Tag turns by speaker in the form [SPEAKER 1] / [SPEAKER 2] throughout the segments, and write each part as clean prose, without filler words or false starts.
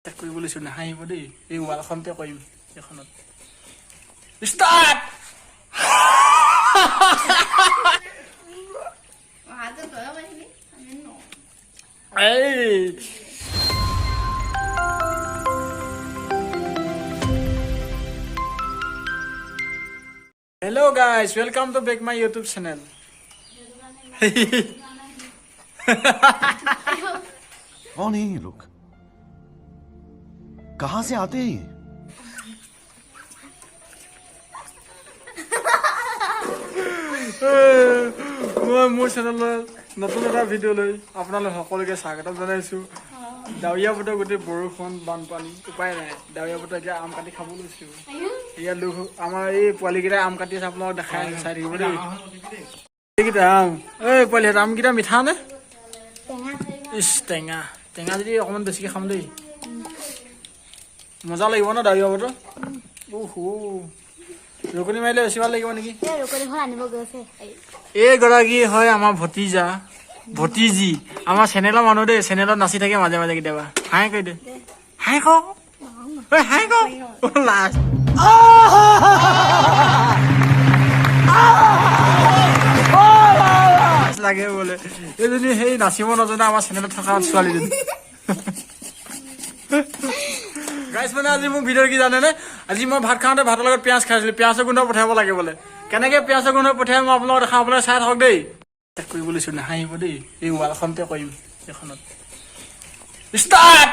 [SPEAKER 1] কৰিব লৈছো, নাহাঁহিব দেই। এই ৱালখনতে কৰিম, এইখনত। ষ্টাৰ্ট।
[SPEAKER 2] হাতত তই পাৰিবি, আমি ন।
[SPEAKER 1] এই hello guys, welcome to back my YouTube channel.
[SPEAKER 3] कौन है ये लोग, कहां से आते हैं ये?
[SPEAKER 1] মই মোৰ চেনেলত নতুন এটা ভিডিঅ' লৈ আপোনালোক সকলোকে স্বাগতম জনাইছোঁ। ডাৱৰীয়া বতৰ, গোটেই বৰষুণ, বানপানী, উপায় নাই। ডাৱৰীয়া বতৰ, এতিয়া আম কাটি খাব লৈছোঁ। ইয়াত লোক আমাৰ এই পোৱালীকেইটাই আম কাটি আছে, আপোনালোক দেখাই আছো, চাই থাকিব দেই। এইকেইটা আম, এই পোৱালিহঁত, আমকেইটা মিঠা নে? ইচ, টেঙা টেঙা যদি অকণমান বেছিকৈ খাম দেই, মজা লাগিব ন ডাৱৰীয়া বতৰ। অহো, ৰুকনি মাৰিলে বেছি ভাল লাগিব নেকি?
[SPEAKER 2] ৰুকনিখন আনিব গৈছে।
[SPEAKER 1] এইগৰাকী হয় আমাৰ ভতিজা, ভতিজী, আমাৰ চেনেলৰ মানুহ দেই। চেনেলত নাচি থাকে মাজে মাজে কেতিয়াবা। হাই কৈ দে, হাই ক, ঐ হাই ক। লাজ লাগে বোলে। এইজনী সেই নাচিব নজনা আমাৰ চেনেলত থকা ছোৱালীজনী। গাইছ, মানে আজি মোৰ ভিডিঅ' কি জানেনে? আজি মই ভাত খাওঁতে ভাতৰ লগত পিঁয়াজ খাইছিলো, পিঁয়াজৰ গোন্ধ পঠিয়াব লাগে বোলে। কেনেকে পিঁয়াজৰ গোন্ধ পঠিয়াই মই আপোনালোকক দেখাম, আপোনালোকে চাই থাকক দেই। কৰিব লৈছো, নাহাঁহিব দেই। এই ৱালখনতে কৰিম, এইখনত। ষ্টাৰ্ট।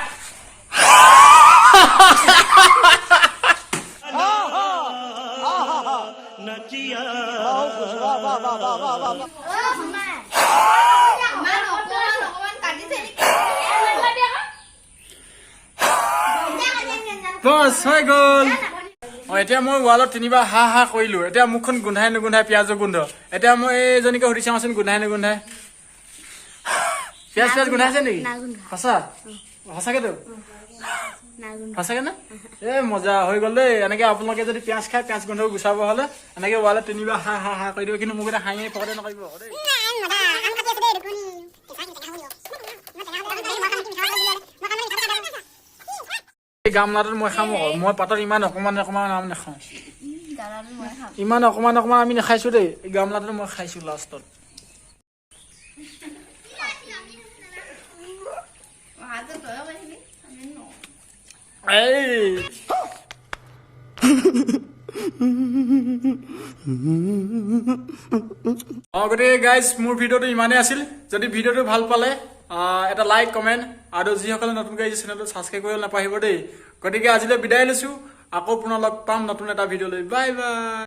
[SPEAKER 2] ইমান অকমান অকমান কাটিছে নেকি?
[SPEAKER 1] বছ, হৈ গ'ল। অ, এতিয়া মই ৱালত তিনিবাৰ হা হা কৰিলো। এতিয়া মুখখন গোন্ধাই নুগোন্ধাই পিঁয়াজৰ গোন্ধ? এতিয়া মই এইজনীকে সুধি চাওঁচোন, গোন্ধাই নুগোন্ধাই পিঁয়াজ? পিঁয়াজ গোন্ধাইছে নেকি?
[SPEAKER 2] নাই গোন্ধোৱা।
[SPEAKER 1] সঁচা সঁচাকেতো?
[SPEAKER 2] নাই গোন্ধোৱা।
[SPEAKER 1] সঁচাকে নে? এ মজা হৈ গ'ল দেই। এনেকে আপোনালোকে যদি পিঁয়াজ খাই পিঁয়াজ গোন্ধ গুচাব হ'লে এনেকে ৱালত তিনিবাৰ হা হা হা কৰি দিব। কিন্তু মোক এতিয়া হাঁহি পকতে নকৰিব আকৌ দেই। এই গামলাটোত মই খাম আকৌ। মই পাতত ইমান অকণমান অকণমান আম নাখাওঁ।
[SPEAKER 2] দাদাটো মই খাম।
[SPEAKER 1] ইমান অকণমান অকণমান আমি নাখাইছো দেই। এই গামলাটোত মই খাইছো লাষ্টত।
[SPEAKER 2] হাতত তই পাৰিবি, আমি ন।
[SPEAKER 1] এই অ, গতিকে গাইজ, মোৰ ভিডিঅ'টো ইমানেই আছিল। যদি ভিডিঅ'টো ভাল পালে এটা লাইক, কমেণ্ট আৰু যিসকলে নতুনকৈ আহিছে চেনেলটো ছাবস্ক্ৰাইব কৰিব নাপাহৰিব দেই। গতিকে আজিলৈ বিদায় লৈছোঁ। আকৌ পুনৰ লগ পাম নতুন এটা ভিডিঅ' লৈ। Bye bye.